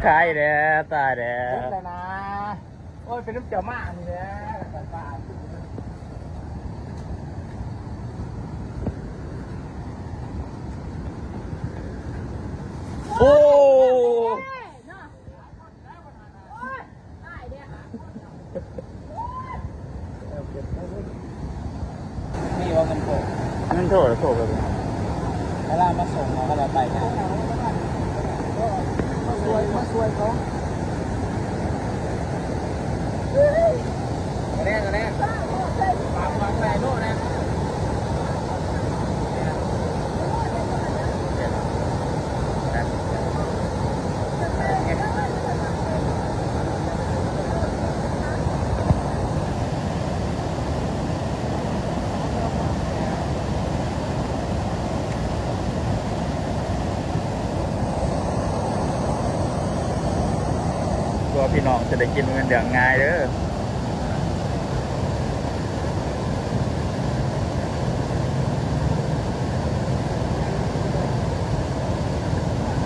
ຕາຍແລ້ວ ຕາຍແລ້ວ ເບິດແລ້ວນະ. ໂອ້ຍ ເປັນນ້ຳເຈົ້າມານີ້ແຫຼະ ໂອ້. ມີບໍ່ເງິນໂທ? ເງິນໂທ ໂທໄປ ເວລາມາສົ່ງເຮົາກໍໄດ້ໄປນະ ມາຊ່ວຍ ມາຊ່ວຍເຂົາ ກະແນ ກະແນ ຝາກ ຝາກໄວ້ໂລດນະ. ຕົວະພີ່ນ້ອງຈະໄດ້ກິນ ບໍ່ແມ່ນເລື່ອງງ່າຍເດີ້.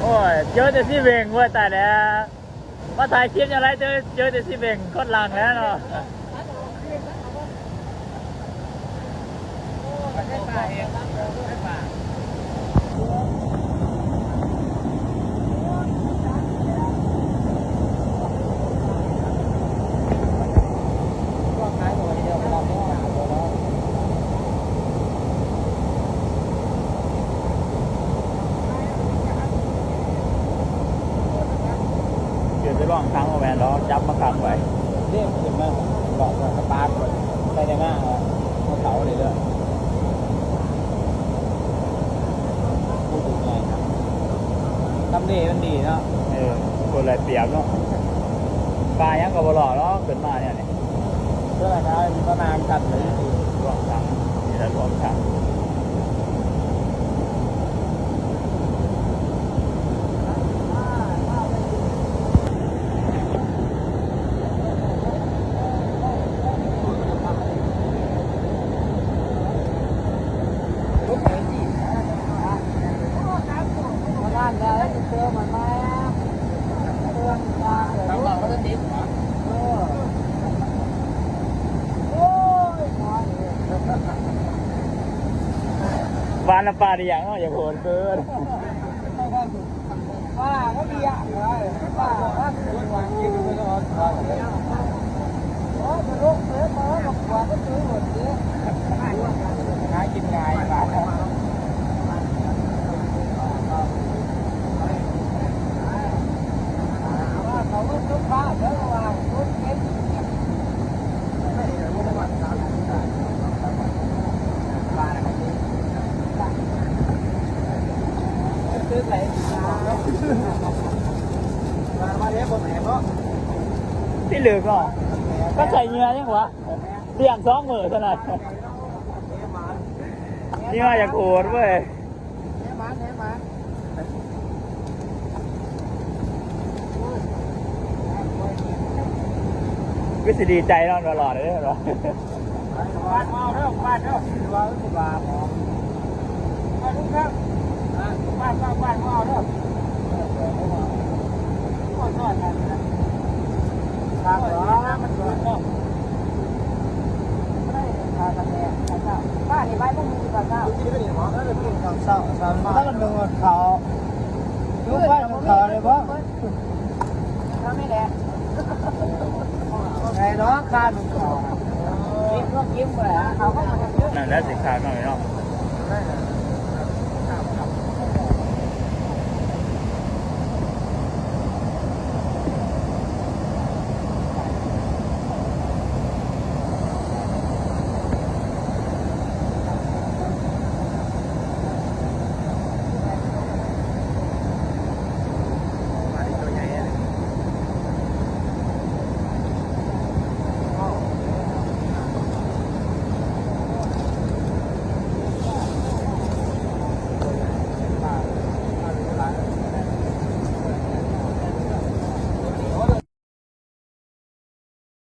ໂອ້ຍ ເຈີແຕ່ຊີເວັງເວີຍ ຕາຍແລ້ວ ມາຖ່າຍຄລິບຫຍັງໄລ ເຈີ ເຈີແຕ່ຊີເວັງ ຄົນຫຼັງແລ້ວເນາະ. ເກີດໄປບ້ອງຂັງບໍ່ແມ່ນດອກ ຈັບມາຂັງໄວ້. ເດ້ ຂຶ້ນມາບອກວ່າກະປາກ ໄປໄດ້ມາ ເຂົາເຂົາເລີຍເດີ້. ຜູ້ຖືກໃຫຍ່ນະ ທຳເລມັນດີເນາະ. ເອີ ຄົນໄດ້ປຽບເນາະ ປາຫຍັງກໍບໍ່ລອດດອກ ຂຶ້ນມາແນວນີ້. ເພື່ອໃຫ້ເຂົາປະມານກັນເລີຍ ລວມທັງ ນີ້ແຫຼະ ລວມທັງ. ຫວານນຳປາດຽງເນາະ ຢ່າໂຫດເກີນ. ປາກໍເບຍເລີຍ ປາກໍວ່າຄືວ່າກິນມັນກໍອອກ ເອີ ມັນລົງເລີຍ ເອີ ບັກຂວາກໍຄືໝົດເດ້ ຫາກິນງ່າຍ ປາ. ທີ່ເຫຼືອກໍ ກໍໃສ່ເຫຍື່ອຍັງວະ ລ້ຽງສອງມື້ເທົ່ານັ້ນ ເຫຍື່ອຢາກໂຫດເວີຍ. ຄືຊິດີໃຈນອນຕະຫຼອດເດ້ເນາະ. ບ້ານເຮົາເດີ ບ້ານເຮົາ ວ່າຄືວ່າໝໍ ມາທຸກຄັ້ງ ບ້ານເຮົາ ບ້ານເຮົາເດີ ບໍ່ຊອດກັນນະ ທາງເດີ ມັນເກີດເນາະ. ນັ້ນແຫຼະຊິຄັກເນາະພີ່ນ້ອງ.